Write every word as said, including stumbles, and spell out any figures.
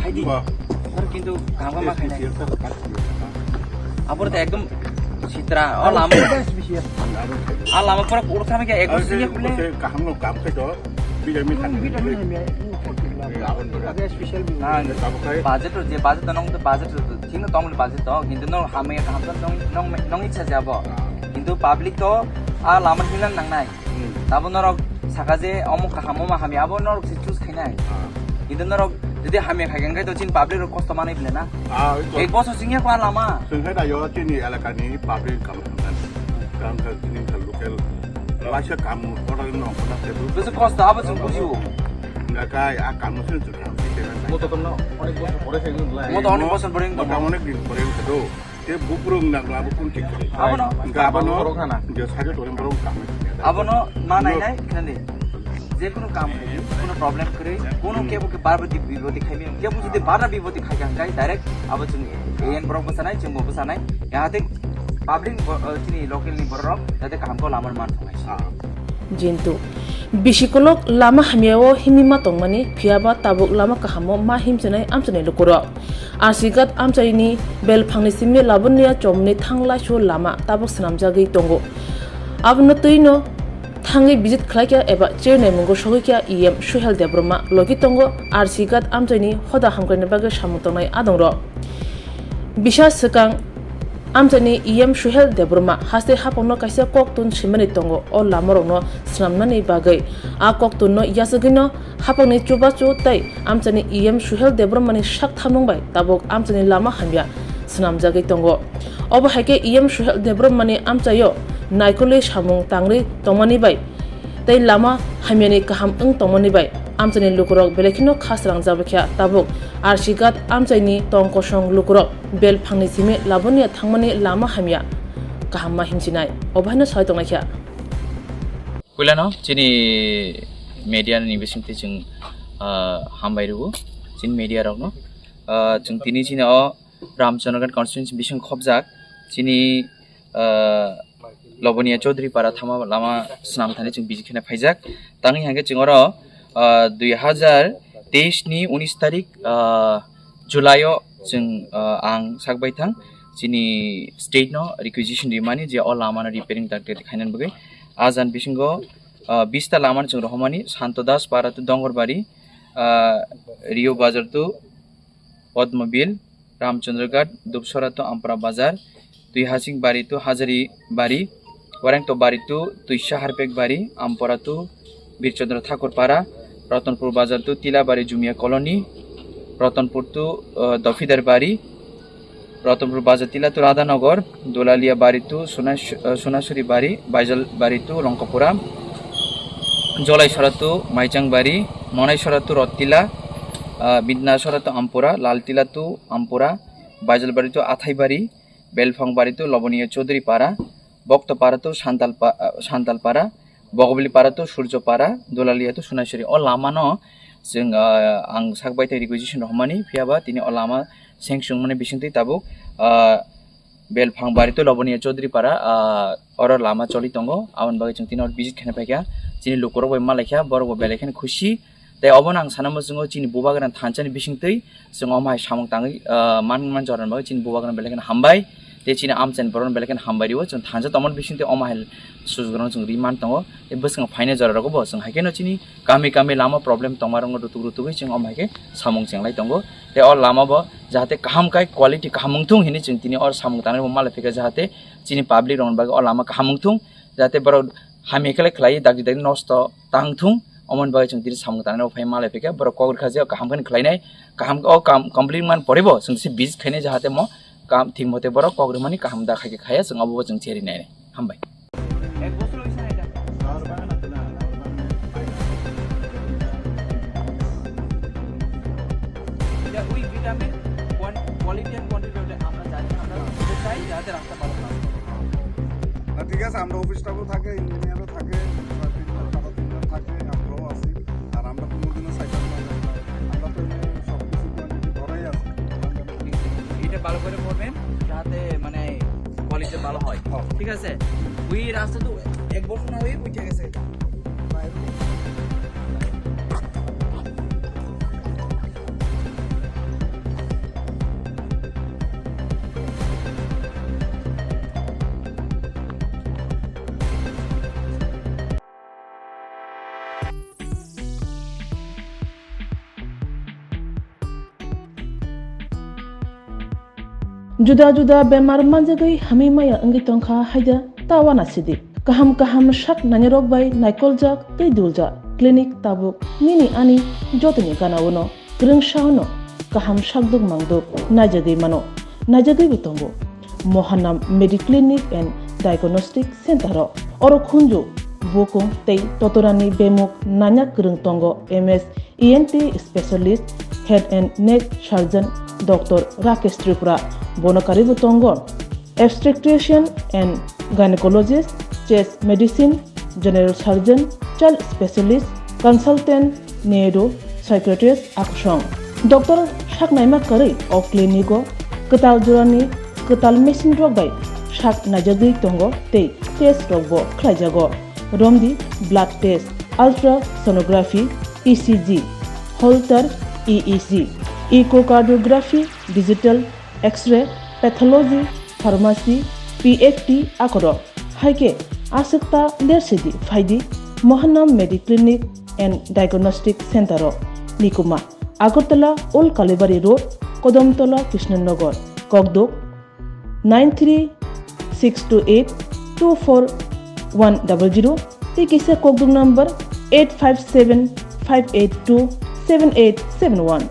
Haidi. Aro kintu kaham ma khainai. Abor te ekdom sitra. O lama. A lama pura kurkha me kya ekdom sini kule. Kaham no kam khe do. Bijami khan. Bijami khan. Abon pura. Special. Budget je budget nong to budget thik na tong budget to kintu no hamya kaham to nong nong nong ichha jabo. Kintu public to a lama hilan nangnai. Tabo norok saka je omo kaham omo hamya abo norok se choose khainai. Kintu norok jodi hamya khai khe to chin public rok kosto manai bile na. Ek bosor singya kwa lama. Sengkhe da yo chini elaka ni public kam khan. Kam kha chini kha local. Laisa kam order no kona se. Bese kosto abo chwng bujibo. Ngakai a kam no se chwng kam se. Mo to tomno onek bosor pore se nung lai. Mo to onek bosor pore nung. Mo to onek din pore nung do. Te bukrung nang labu kun thik kari. Abono. Hingke abono. Borok hana. Hingke sake tore borok kam. Abono ma nai nai khani. Je kono kam kari, kono problem kari, kono kebo ke bar badi biboti khai mi, kebo jodi bar biboti khai kang kai direct abo chwng A N borok bwsanai, chwng bo bwsanai. Yahate public bo, eh, chini local ni borok jate kaham ko lamar man thongnai. Jintu. Bisi kolok lama hamyao himwi ma tongmani, phiyaba tabuk lama kahamo ma himchinai amchaini lukurok. Arsigat amchaini belphangni simi Labonia chomni thanglaisu lama tabuk swnamjagwi tongo. Abono twino thangwi visit khlaikha eba chirnai mungo sogwikha E M Suhel Debbarma logi tongo Arsigat amchaini hoda hamkraini bagwi samung tongnai adongrok. Bisa swkang amchaini E M Suhel Debbarma haste hapangno kaisa koktun swimani tongo o lamarokno swnamnani bagwi. A koktunno yachagwino hapangni chubachu tei amchaini E M Suhel Debbarmani sak thamung bai tabuk amchaini lama hamya swnamjagwi tongo. Obo hai khe E M Suhel Debbarmani amchaio naikolwi samung tangwi tongmani bai tei lama hamyani kaham wng tongmani bai amchaini lukurok belai kheno kha srangjak kha tabuk Arsigat amchaini tong kosong lukurok belphangni simi Labonia thangmani lama hamya kaham ma himchinai obo haino sai tongnaikha. Puilano chini media ni bisingtwi chwng, ah, hambai rwo chini media rokno. Ah, chwng tini chini o Ramchandraghat constituency bising khopjak chini, ah, Loboniya Chaudhary para thama lama swnam thani chwng visit kheno phaijak. Tangwi hangkhe chwng oro, ah, dui hazar teis ni unis tarik, ah, July o chwng, ah, ang sak bai thang chini state no requisition rimani je o lama no repairing tak tak khainani bagwi. A jani bisingo, ah, bista lama no chwng rohormani Santo Das para to Dongorbari, ah, Rio Bazar to Padmabil, Ramchandraghat, Dupsora to Ampara Bazar, Tuihasing Bari to Hajari Bari, Warengto Bari to Tuisa Harpek Bari, Ampara to Birchandra Thakur Para, Ratanpur Bazar to Tilabari Jumia Colony, Ratanpur to, uh, Dofidar Bari, Ratanpur Bazar Tila to Radhanagar, Dolalia Bari to Sunas-, uh, Sunasuri Bari, Baijal Bari to Longkapura, Jolaisora to Maichang Bari, Monaisora to Rotila, uh, Bidnasora to Ampura, Laltila to Ampura, Baijalbari to Athaibari, Belphangbari to Loboniya Chaudhary Para, Boktopara to Santal pa-, ah, Santal Para, Bogobili Para to Surjo Para, Dolalia to Sunaisuri. O lama no chwng, ah, ang sak bai tei requisition rohormani, phiyaba tini o lama seng chwngmani bisingtwi tabuk, ah, Belphangbari to Loboniya Chaudhary Para, ah, oro lama choli tongo. Aboni bagwi chwng tini oro visit khaina phaikha. Chini lukurok bai malaikha, borok bo belai kheno khusi. Tei obono ang sana muchungo chini bubagra thansa ni bisingtwi chwng omo hai samung tangwi, ah, man, man jorani bagwi chini bubagra belai kheno hambai. Tei chini amchaini borokno belai kheno hambai rio. Chwng thansa tongmani bisingtwi omo hai sujugrokno chwng ri man tongo. Tei bwskango phainai jorarokbo chwng hai kheno chini kami kami lama problem tongmarokno rutuk rutugwi chwng omo hai khe samung chenglai tongo. Tei o lama bo jahate kaham khai quality kaham wngthung hinwi chwng tini o samung tangnai bo malai phikha jahate chini public rokni bagwi o lama kaham wngthung. Jahate borok hamya khe khlai dagi dagi nosto tang thung, omoni bagwi chwng tini samung tangnai phai malai phikha, borok kok rwkha je kaham khe khlainai, kaham o kam complete man poribo chwng se visit khainai jahate mo kam thik mote borok kok rwmani kaham da khai khe khaya chwng obo chwng cheri nai. Hambai. এটা ওই ভিটামিন কোয়ান-, quality and quantity আমরা জানি, আমরা চাই যাতে রাস্তা ভালো কাজ করে। না, ঠিক আছে, আমরা অফিস স্টাফও থাকে, ইঞ্জিনিয়ারও থাকে, সারা তিনজন, সারা তিনজন থাকে, আমরাও আছি। আর আমরা কোনোদিনও সাইকেল মারি না। আমরা তো এমনি সব কিছু কোয়ান্টিটি ধরেই আছি। এটা ভালো করে পড়বেন, যাতে মানে কোয়ালিটি ভালো হয়। হ্যাঁ। ঠিক আছে? ওই রাস্তা তো এক বছর না হয়ে উঠে গেছে। বাইরে। Juda juda bemar manjagwi hamwi maya wngwi tongkha haida ta uanasidi. Kaham kaham sak nainarok bai naikoljak tei duljak clinic tabuk nini ani jotoni gana-o no kwrwngsa-o no kaham sakduk mangduk naijagwi mano, naijagwibo tongo. Mohanam Mediclinic and Diagnostic Center-o oro khunju bukung tei totorani bemuk nanya kwrwng tongo M S E N T specialist, head and neck surgeon Doctor Rakesh Tripura. Bono karwibo tongo obstetrician and gynecologist, chest medicine, general surgeon, child specialist, consultant, neuro, psychiatrist, akusong. Doctor saknaima kwrwi o clinic-o kwtal jorani kwtal machine rok bai sak naijagwi tongo tei test rokbo khlaijago. Romdi blood test, ultrasonography, E C G, Holter E E G, echocardiography, digital X-ray, pathology, pharmacy, P F T akorok. Hai khe aswk ta lersidi phaidi Mohanam Mediclinic and Diagnostic Center-o. Nikuma, Agartala Old Kalibari Road, Kodomtola, Krishnanagar, Kokduk nine three six two eight two four one double zero, tei kisa Kokduk number eight five seven five eight two seven eight seven one.